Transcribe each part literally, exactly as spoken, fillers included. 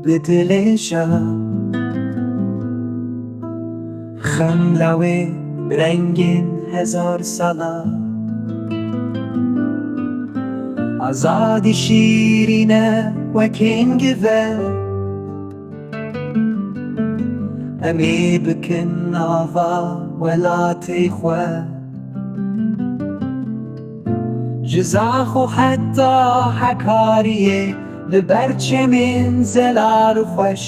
Bi dilê şa xem lawê bi rengên hezar sala. Azadî şîrîn e wekên give. Em ê bikin ava welatê xwe. Ji Zaxo heta Hekariyê, li ber çemên zelal û xweş.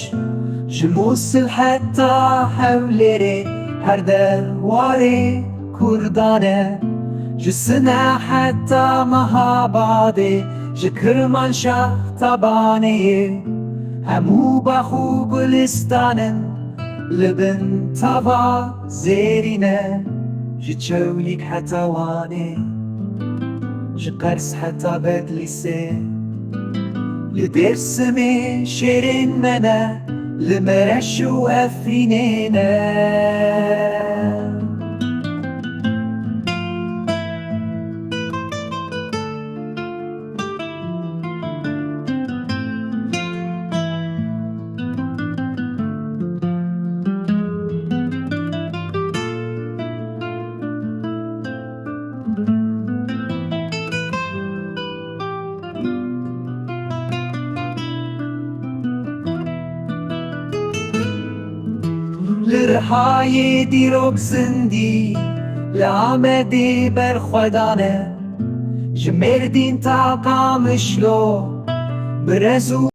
Ji Mûsil heta Hewlêrê, her der warê Kurdan e. Ji Sine heta Mehabadê, ji Kirmanşah ta Baneyê, hemû bax û gulistan in li bin tava zêrîn e. Ji Çewlîg heta Wanê, ji Qers heta Bedlîsê, li Dêrsimê şêrên me ne, li Mereş û Efrînê ne. Li Rihayê dîrok zindî, li Amedê berxwedan e. Ji Mêrdîn ta Qamişlo, bi rez û